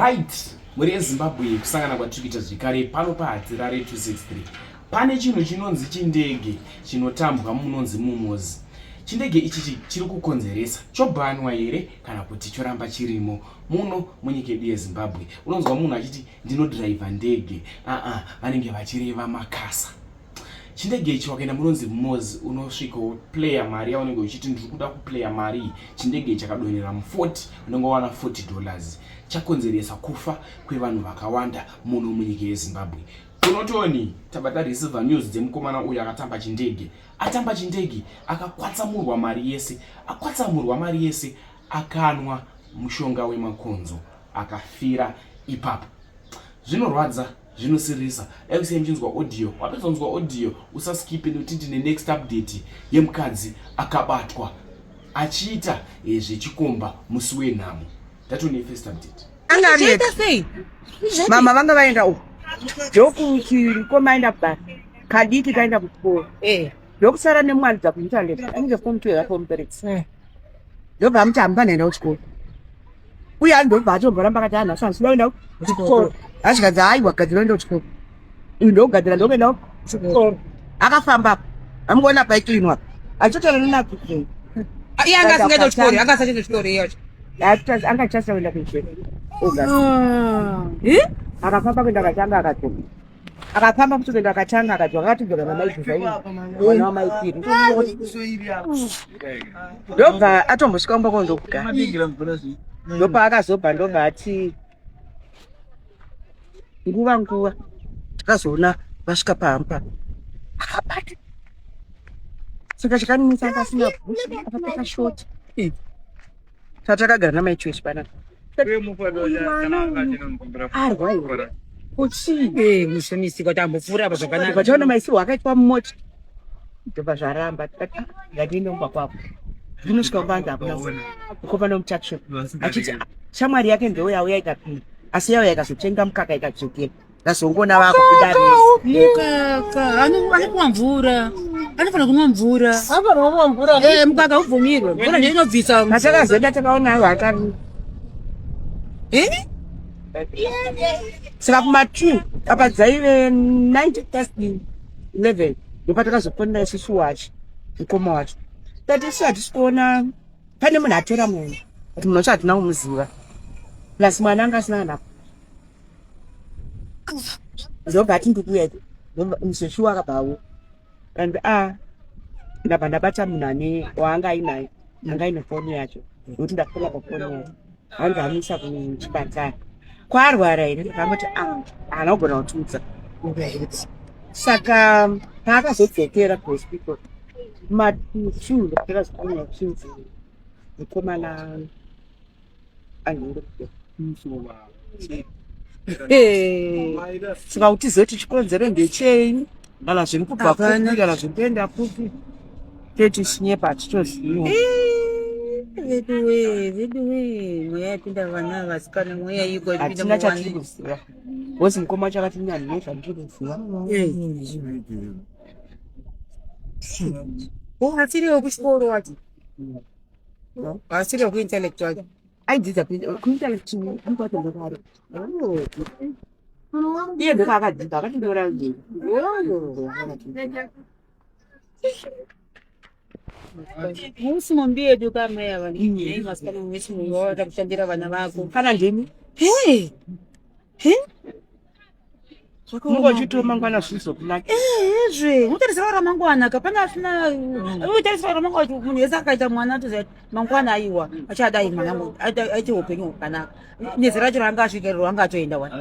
Right, mhuri yeZimbabwe, kusangana kwatiri kuita zvekare pano paHatirare 263. Pane chinhu chinonzi chindege chinotambwa munonzi mumozi. Chindege ichi chiri kukonzeresa, chobhanwa here kana kuti choramba chirimo muno munyika yedu yeZimbabwe? Unonzwa munhu achiti ndinodhiraivha ndege, aa vanenge vachireva makasa. Chindege ichi wakaenda munonzi moz unosvika woplaya mari yaunenge uchiti ndiri kuda kuplaya mari iyi. Chindege ichi chakadonhera mu 40 unenge wawana 40 dollars. Chakonzeresa kufa kwevanhu vakawanda muno munyika yeZimbabwe. Kunotoni tabva tareceiver news dzemukomana uyu akatamba chindege. Atamba chindege akakwatsamurwa mari yese, akwatsamurwa mari yese akanwa mushonga wemakonzo akafira ipapo. Zvinorwadza, zvinosiririsa. Dai kusiya muchinzwa audio, wapedza kunzwa audio usaskipe nekuti ndine next update yemukadzi akabatwa achiita eh, zvechikomba musi wenhamo. Tatone first update. Anga ari ega. sei? Mama vanga vaenda uku. Ndokuchikoma aenda kubasa. Kadiki kaenda kuchikoro. Eh. Ndokusara nemwana dza kuinternet. Anenge form 2 yaka form 3. Eh. Ndobva amuti hamupanoenda kuchikoro. Uye andobva atomboramba akati anhu asana kuenda kuchikoro. Asvikanzi aiwa gadzira uende kuchikoro. Uyu ndokugadzira ndokuenda kuchikoro. Akafamba apa. Amukuona paicleanwa. Achitotaura nenakuti. Iye anga asingaende kuchikoro, anga asachaenda kuchikoro iye wacho. Anga achasa kuenda kuchikoro. August. Ah. Eh? Akafamba kuenda akatanga akadzoka. Akafamba futi kuenda akatanga akadzoka akatidzoka namai Zuva mwana wamai Piri. Ndobva atombosvika kumba kwandokugara. Ndopaakazobva ndobva ati nguva nguva takazoona vasvika pamba akabata saka chakanetsa anga asina bhutsu akapfeka shoti tatakagara namai Choice panapa arwa iwe kuchii Eh, mushamisi kuti ambopfuura apa zvakanaka. vachaona maisirwo akaitwa mumota ndobva zvaramba tikati "Ah, ngatiende kumba kwako ndinosvika kubanza hakuna mukomana wemutuckshop achiti "Ah, shamwari yake ndouya ikapinda asi yauya ikazotenga mukaka ikadzokera ndazongoona vakubuda vese Mukaka anopiwa mvura. Anofanira kunwa mvura. Anofanira kunwa mvura. Eh, mukaka ubvumirwe. Mvura ndiyo inobvisa. Patakazoenda takaona ayo akari. Eh? Saka kuma 2 apa dzaive 90 past 11 ndopatakazofonera isusu wacho mukoma wacho tati isu hatisi kuona pane munhu atora munhu but munhu wacho hatina kumuziva plus mwana anga asina kana ndobva ati ndikuuya museshuwa akabva auya and a ah, ndabva ndabata munhu ane waanga ainaye anga aine foni yacho nokuti ndafona pafoni yacho hanzi amuisa kuchipatara kwaarwara here ndakangoti a ah, haana kugona kutiudza saka paakazodzokera kuhospital matu ndakazoona kuchinzi mukomana Saka kuti tizive kuti chikonzero ndechei kana zviri kubva kupi kana zviri kuenda kupi tetichinyepa hatitozivi. Veduwe, veduwe, mweya yapinda vana vasikana, mweya iko yapinda Hatina chatiri kuziva. Bosi mukoma wacho akati ini handina zvandiri kuziva. Asiri wekuchikoro wacho. Asiri wekuintellect wacho. Aidzidza kuintellect ndokwaari. Iye ndokwaakadzidza akatindora Musi mombi yedu kamai ava nei vasikana vese vavada kushandira vana vako. Kana ndimi. Hey. Hey. Mungu achitiwo mangwana zvizokunaka. Ezve, utarisira ramangwana ka pana asina utarisira ramangwana kuti munhu wese akaita mwana atoziva kuti mangwana aiwa achadai mwana wangu aite upenyu hwakanaka. Nezera racho raanga asvika iro ranga atoenda wani.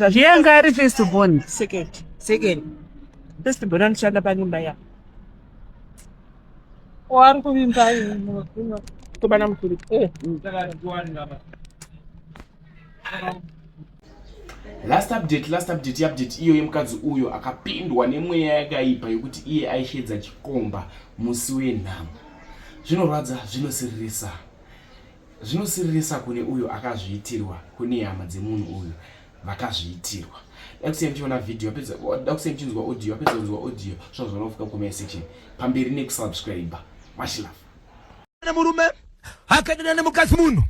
Ndiye anga ari first born. Second. Second. First born anoshanda panyumba ya. Waari kuvimba Kobana mukuru. Eh. Last update, last update, update iyo yemukadzi uyo akapindwa nemweya yakaipa yokuti iye aishedza chikomba musi wenhamo. Zvinorwadza, zvinosiririsa. Zvinosiririsa kune uyo akazviitirwa, kune hama dzemunhu uyu vakazviitirwa. Da kusiya muchiona video, apedza da kusiya muchinzwa audio, apedza kunzwa audio, zvinhu zvanofuka comment section. Pamberi nekusubscribe. Much love. Murume akadana nemukadzi munhu.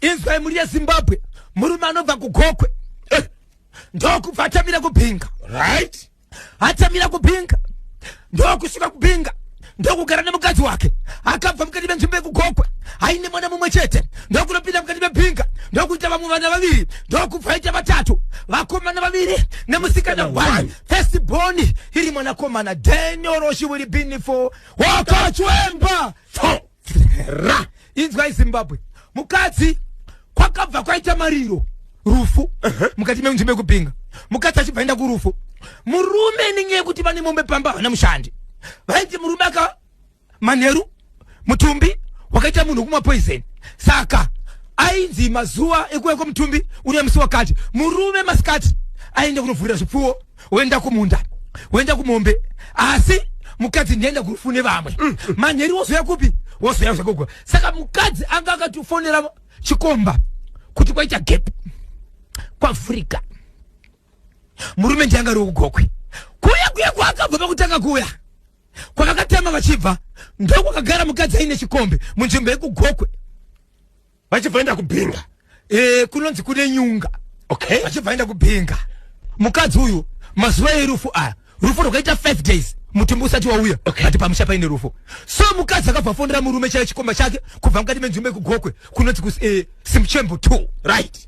Inzwai mhuri yeZimbabwe, murume anobva kuGokwe ndokubva atamira kuBinga. Right. Atamira kuBinga, ndokusvika kuBinga, ndokugara nemukadzi wake. Akabva mukati menzvimbo yekuGokwe aine mwana mumwe chete, ndokunopinda mukati meBinga, ndokuita vamwe vana vaviri, ndokubva aita vatatu, vakomana vaviri nemusikana one. First born iri mwanakomana Daniel Roshiwiri Binifo wakachwemba Ra. Inzwai Zimbabwe, mukadzi kwakabva kwaita mariro, rufu mukati menzvimbo yekuBinga. Mukadzi achibva enda kurufu, murume nenyaya yekuti vane mombe pamba, havana mushandi, vaiti murume aka manheru mutumbi wakaita munhu wekumwa poison. Saka ainzi mazuva ekuuya kwemutumbi une musi wakati. Murume masikati aenda kunovhurira zvipfuwo, woenda kumunda, woenda kumombe, asi mukadzi ndienda kurufu nevamwe. Manheru wozoya kupi? Wozoya zvakogwa. Saka mukadzi anga akatofonera chikomba kuti kwaita gap, kwavhurika. Murume ndianga ari wekuGokwe kuya kuya kwaakabva pakutanga, kuya kwavakatema vachibva, ndokwakagara mukadzi aine chikombe munzvimbo yekuGokwe. Vachibva enda kuBinga. Kunonzi kune nyunga. Vachibva enda kuBinga. Mukadzi uyu mazuva erufu aya, rufu rwakaita 5 days mutumbi usati wauya, but pamusha paine rufu. So mukadzi akabva afondera murume chaiye chikomba chake kubva mukati menzvimbo yekuGokwe kunonzi Simuchembo 2.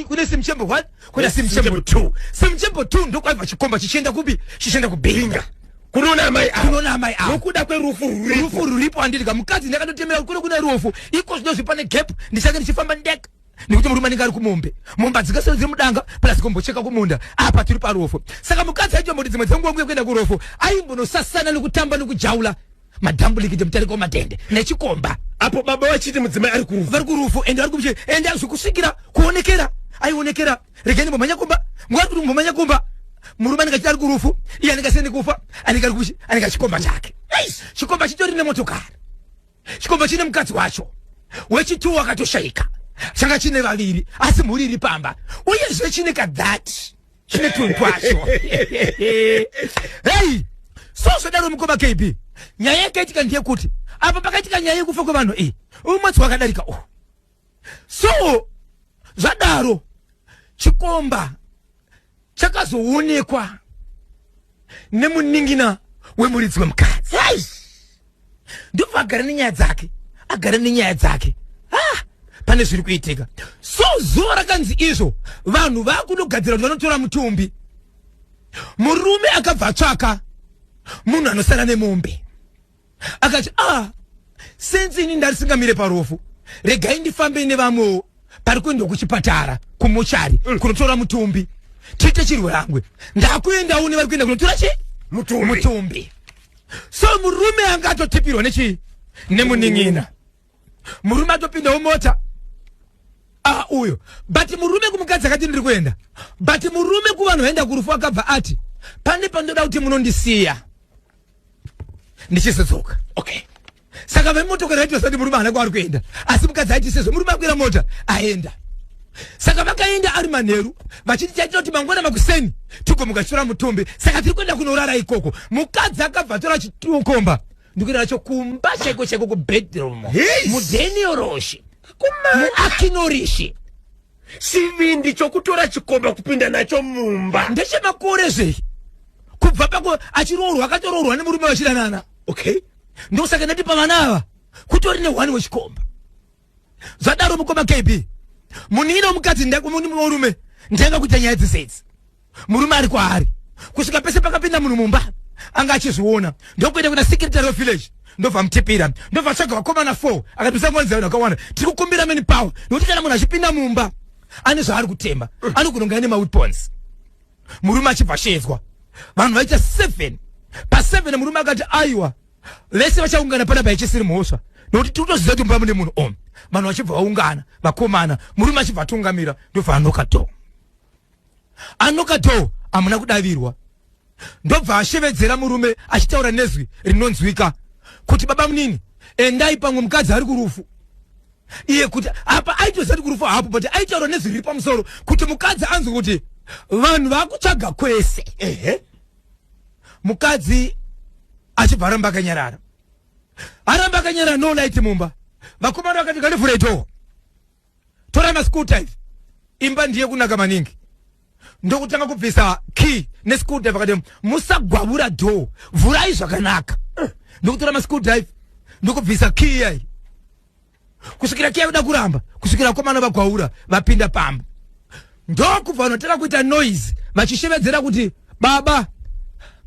Kune Simuchembo 1, kuna Simuchembo 2. Simuchembo 2 ndokwaibva chikomba chichienda kupi? Chichienda kuBinga. Kunoona amai ava. Kunoona amai ava. Nokuda kwerufu ruripo. Rufu ruripo, handidika. Mukadzi ndakatotemera kune rufu iko zvinozvi pane gap, ndichange ndichifamba ndega nekuti murume anenge ari kumombe, mombe hadzingasoro dziri mudanga, plus kumbocheka kumunda, apa tiri parufu. Saka mukadzi aitomboti dzimwe dzenguva nguye kuenda kurufu, aimbonosasana nekutamba nekujaula madhambulikiti, mutariko wamatende nechikomba. Apo baba vachiti mudzimai ari kurufu. Vari kurufu, ende vari kumushe, ende zvikusvikira kuonekera, aionekera regeni mbomhanya kumba. Nguva kuti mbomhanya kumba, murume anenge achiti ari kurufu, iye anenge asiyani kufa, anenge ari kumushe, anenge achikomba chake. Chikomba chitori nemotokari, chikomba chine mukadzi wacho wechitu wakatoshaika, changa chine vaviri, asi mhuri iri pamba, uyezve chine kadhati, chine tunhu twacho. Hei, so zvodaro mukoma KB, nyaya yakaitika ndeyekuti apa pakaitika nyaya yekufa kwevanhu iyi uyu mwedzi wakadarika uhu. So zvadaro chikomba chakazoonekwa nemuningina wemuridzi wemukadzi, ndobva agara nenyaya dzake, agara nenyaya dzake. Pane zviri kuitika. So zuva rakanzi izvo vanhu vakunogadzira kuti vanotora mutumbi, murume akabva atsvaka munhu anosara nemombe, akati, ah, since ini ndarisingamire parufu, regai ndifambe nevamwewo pari kuendwa kuchipatara, kumochari, kunotora mutumbi, tiite chirwerangwe. Ndakuendawo nevari kuenda kunotora chi Mutumbi. Mutumbi. So murume anga atotipirwa nechii? Nemunin'ina. Murume atopindawo mota, ah, uyo. But murume kumukadzi akati, ndiri kuenda. But murume kuvanhu vaenda kurufu akabva ati, pane pandoda kuti munondisiya ndichizodzoka. Saka vemotokari vaiti vasati murume haana kwaari kuenda, asi mukadzi aiti sezvo murume akwira mota aenda. Saka vakaenda ari manheru, vachiti chaitira kuti mangwana makuseni tigomuka tichitora mutumbi, saka tiri kuenda kunorara ikoko. Mukadzi akabva atora chikomba ndikuenda nacho kumba chaiko chaiko, kubedroom, mudhenioroshi, muakinorishi. Chivindi chokutora chikomba kupinda nacho mumba. Ndechemakore zvei kubva pako achiroorwa, akatoroorwa nemurume vachidanana. Ndosaka ndati pavana ava kutori nehwani wechikomba. Zvadaro mukoma KB, munin'ina womukadzi murume ndanga kuita nyaya dzese idzi, murume ari kwaari kusvika pese pakapinda munhu mumba anga achizviona. Ndokuenda kuna secretary of village, ndobva mutipira, ndobva tsvaga vakomana 4, akati musangonzi vanhu vakawanda, tiri kukumbira man power, nokuti kana munhu achipinda mumba ane zvaari kutemba, anogononga ane maweapons. Murume achibva shedzwa, vanhu vaita 7 pa7. Murume akati, aiwa, vese vachaungana panapa, ichisiri mhosva nokuti tiri kutoziva kuti mumba mune munhu omu. Vanhu vachibva vaungana, vakomana, murume achibva atungamira, ndobva anoka door. Anoka door, hamuna kudavirwa. Ndobva ashevedzera murume achitaura nezwi rinonzwika kuti, baba munini, endai, pamwe mukadzi ari kurufu. Iye kuti apa aitoziva kuti kurufu hapo, but aitaura nezwi riri pamusoro kuti mukadzi anzwe kuti vanhu vakutsvaga kwese. Mukadzi achibva aramba akanyarara, aramba akanyarara, no light mumba. Vakomana vakati, ngandivhure door. Torai. Tora mascrewdrive, imba ndiye kunaka maningi. Ndokutanga kubvisa key nescrewdrive, akati musagwavura door, vhurai zvakanaka. Ndokutora mascrewdrive, ndokubvisa key yayi kusvikira key yakuda kuramba, kusvikira vakomana vagwaura vapinda pamba. Ndokubva vanotanga kuita noise vachishevedzera kuti baba,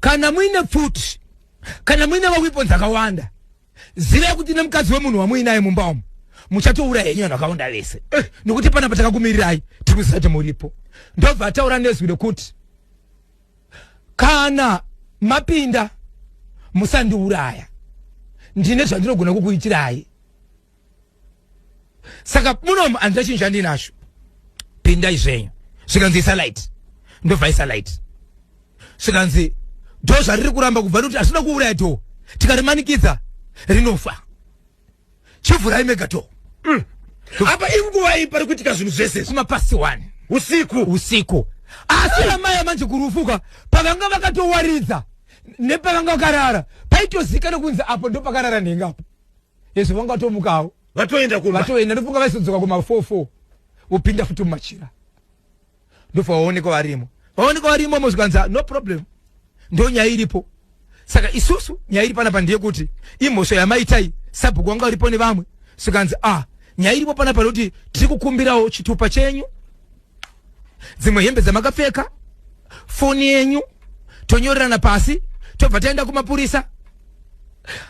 kana muine pfuti, kana muine maweapons akawanda, zivai kuti nemukadzi wemunhu wamuinaye mumba umu muchatouraya henyu vanhu vakawanda vese, nekuti panapa takakumirirai, tiri kuziva kuti muripo. Ndobva ataura nezwi rekuti kana mapinda musandiuraya, ndine zvandinogona kukuitirai. Saka munomu handina chinhu chandinacho, pindai zvenyu. Zvikanzi isa light, ndobva isa light. Zvikanzi door zvariri kuramba kubva nekuti hazvina kuuraya door, tikarimanikidza rinofa, chivhurai mega door. Apa inguva iyi pari kuitika zvinhu zvese izvi? Kumapast 1 usiku. Usiku. Asi amai manje kurufuka pavanga vakatowaridza nepavanga vakarara paitozikana kunzi apo ndo pakarara nhenga apo. Izvo vanga vatomukawo. Vatoenda kumba. Vatoenda, ndofunga vaizodzoka kuma 4 vopinda futi mumachira, ndobva vaonekwa varimo, vaonekwa varimo mozvikanzi no problem, ndo nyaya iripo. Saka isusu nyaya iri panapa ndeyekuti imhosva yamaitai, sabhuku wanga uripo nevamwe. Zvikanzi a nyaya iripo panapa nekuti tiri kukumbirawo chitupa chenyu, dzimwe hembe dzamakapfeka, foni yenyu, tonyorerana pasi, tobva taenda kumapurisa.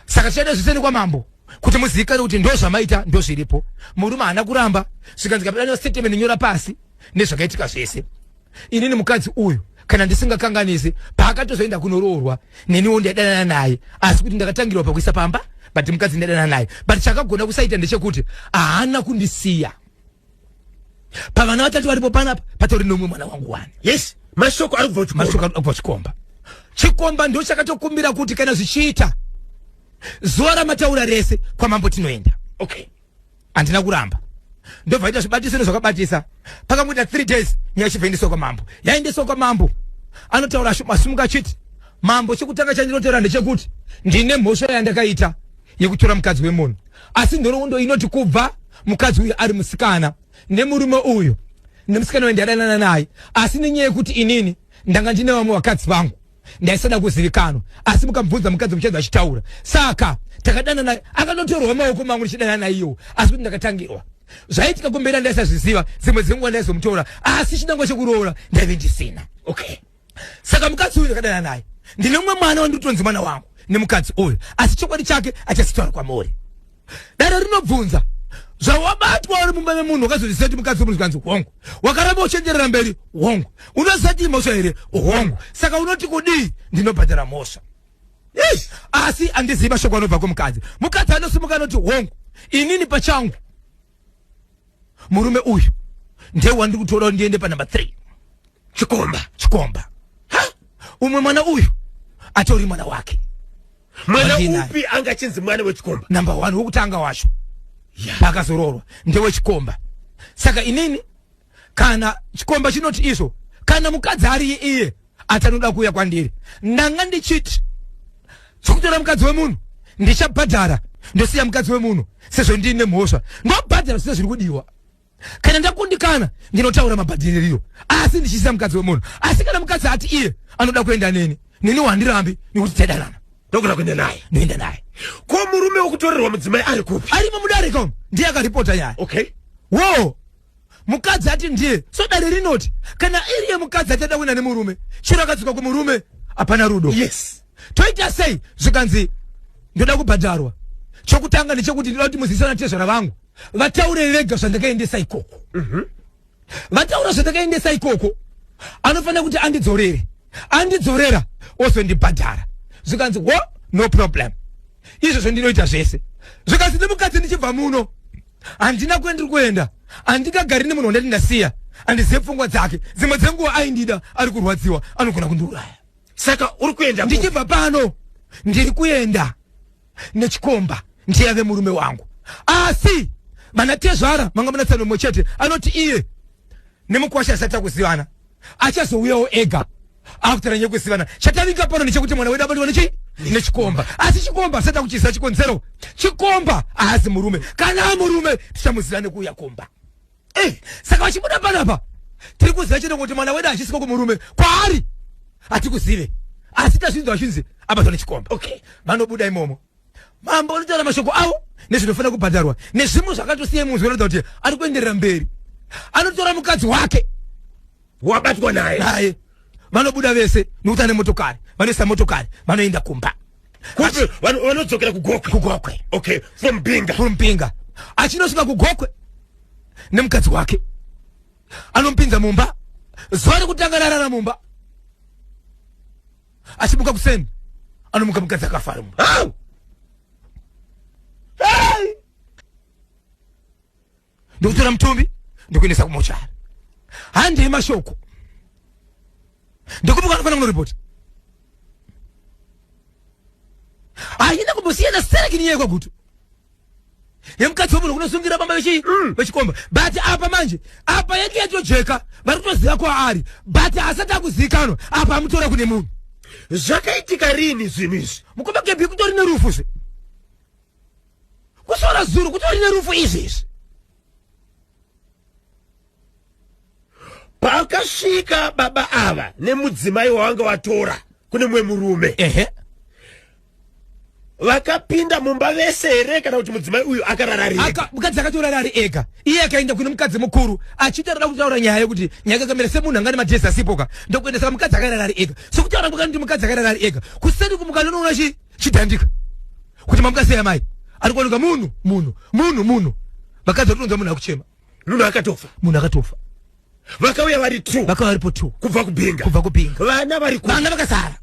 Saka tichaenda zvese nekwamambo kuti muzivikanwe kuti ndo zvamaita, ndo zviripo. Murume haana kuramba. Zvikanzi kapedana statement, nyora pasi nezvakaitika zvese. Inini mukadzi uyu, kana ndisingakanganisi, paakatozoenda kunoroorwa neniwo ndaidanana naye, asi kuti ndakatangirwa pakuisa pamba, but mukadzi ndaidanana naye. But chakagona kusaita ndechekuti haana kundisiya. Pavana vatatu varipo panapa patori nomwe mwana wangu wani. Yes, mashoko ari kubva kuchikomba. Mashoko ari kubva chikomba. Chikomba ndo chakatokumbira kuti kana zvichiita zuva ramataura rese kwamambo tinoenda. Okay. Handina kuramba, ndobva ita zvibatiso nezvakabatisa. Pakangoita 3 days nyaya ichibva endeswa kwamambo. Yaendeswa kwamambo, anotaura asumuka achiti, mambo, chekutanga chandinotaura ndechekuti ndine mhosva yandakaita yekutora mukadzi wemunhu, asi nhoroondo inoti kubva mukadzi uyu ari musikana nemurume uyu nemusikana uyu ndadanana naye, asi nenyaya yekuti inini ndanga ndine vamwe vakadzi vangu ndaisada kuzivikanwa. Asi mukamubvunza mukadzi muchanzi achitaura. Saka takadanana, akanotorwa maoko mangu ndichidanana naiyo, asi kuti ndakatangirwa. Zvaitika kumberi andaisazviziva, dzimwe dzenguva ndaizomutora, asi chinangwa chekuroora ndaive ndisina. Okay. Saka mukadzi uyu ndakadanana naye, ndine mumwe mwana wandiri mwana wangu nemukadzi uyu, asi chokwadi chake achasitaura kwamuri. Dare rinobvunza, zvawabatwa uri mumba memunhu wakazozviziva kuti mukadzi wemunhu? Zvikanzi hongu. Wakaramba uchenjerera mberi? Hongu. Unoziva kuti mhosva here? Hongu. Saka unoti kudii? Ndinobhadhara mhosva. Yes. Asi handizivi mashoko anobva kumukadzi. Mukadzi anosimuka anoti hongu, inini pachangu murume uyu ndiye wandiri kutora kuti ndiende panumber 3. Chikomba. Chikomba. Ha? Umwe mwana uyu atori mwana wake. Mwana Wandinaye. upi anga achinzi mwana wechikomba? Number 1 wokutanga wacho paakazoroorwa ndewechikomba. Saka inini kana chikomba chinoti izvo, kana mukadzi ari iye ati anoda kuuya kwandiri, ndanga ndichiti chekutora mukadzi wemunhu ndichabhadhara, ndosiya mukadzi wemunhu sezvo ndiine mhosva, ndobhadhara zvese zviri kudiwa. Kana ndakundikana ndinotaura mabhadhiririro, asi ndichisiya mukadzi wemunhu. Asi kana mukadzi ati iye anoda kuenda neni, neni handirambi nekuti taidanana. Ndogona kuenda naye. Ndoenda naye. Ko murume wekutorerwa mudzimai ari kupi? Arimo mudare kamu, ndiye akaripota nyaya. Okay. Wo mukadzi ati ndiye. So dare rinoti kana iriye mukadzi achada kuenda nemurume, chero akadzoka kumurume hapana rudo. Yes. Toita sei? Zvikanzi ndoda kubhadharwa. Chokutanga ndechekuti ndoda kuti muzisana tezvara vangu vataure vega zvandakaendesa ikoko. Vataura zvandakaendesa ikoko, anofanira kuti andidzorere, andidzorera ozondibhadhara. Zvikanzi wo no problem, izvozvo ndinoita zvese. Zvikanzi nemukadzi, ndichibva muno handina kwendiri kuenda, handingagari nemunhu wandati ndasiya, handizive pfungwa dzake, dzimwe dzenguva aindida, ari kurwadziwa, anogona kundiuraya. Saka uri kuenda kupi? Ndichibva pano ndiri kuenda nechikomba, ndiye ave murume wangu. Asi vana tezvara manga muna tsano mumwe chete anoti iye nemukwasha asati akuzivana, achazouyawo ega akutara nyaya yekuzivana. Chatavinga pano ndechekuti mwana wedu abatwa nechi nechikomba, asi chikomba asati akuchiziva chikonzero. Chikomba haasi murume, kana amurume tichamuziva nekuuya kumba. Eh, saka vachibuda panapa tiri kuziva chete kuti mwana wedu achisiko kumurume kwaari hatikuzive asi tazvinzwa vachinzi abatwa nechikomba. Okay. Vanobuda imomo, mambo vanotaura mashoko avo nezvinofanira kubhadharwa nezvimwe zvakatosiya munzwi unoratidza kuti ari kuenderera mberi. Anotora mukadzi wake wabatwa naye naye, vanobuda vese nokuti ane motokari, vanoisa motokari, vanoenda kumba. Kupi? Vanodzokera kuGokwe? KuGokwe. Okay, from Binga. From Binga. Achinosvika kuGokwe nemukadzi wake, anomupinza mumba. Zuva rekutanga rarara mumba, achimuka kuseni anomuka mukadzi akafara mumba. How? Hey! Ndokutora mutumbi ndokuendesa kumochari. Handei mashoko, ndokumuka anofanira kunoripota. Haina kumbosiyana sereki nenyaya yekwaGutu yemukadzi wemunhu kunosungira bamba vechikomba. But apa manje, apa yange yatojeka, vari kutoziva kwaari, but asati akuzivikanwa. Apa amutora kune munhu. Zvakaitika rini zvinhu izvi? Mukoma Kebi, kutori nerufu zve. Kusora zuru kutori nerufu izvi izvi. Pakasvika baba ava nemudzimai wavanga watora kune mumwe murume, vakapinda mumba vese here, kana kuti mudzimai uyu akarara ari ega? Mukadzi akatorara ari ega. Iye akaenda kune mukadzi mukuru achiita rada kutaura nyaya yekuti nyaya yakamira semunhu anga nemadhezi asipoka, ndokuendesa mukadzi akarara ari ega. Sokutaura kwakati mukadzi akarara ari ega, kuseni kumuka anoona chidhandika kuti mamukasei amai, ari kuoneka munhu munhu munhu munhu. Vakadzi vatonzwa munhu akuchema. Munhu akatofa? Munhu akatofa. Vakauya vari two? Vakauya varipo two. Kubva kuBinga? Kubva kuBinga. Vana vari ku Vana vakasara.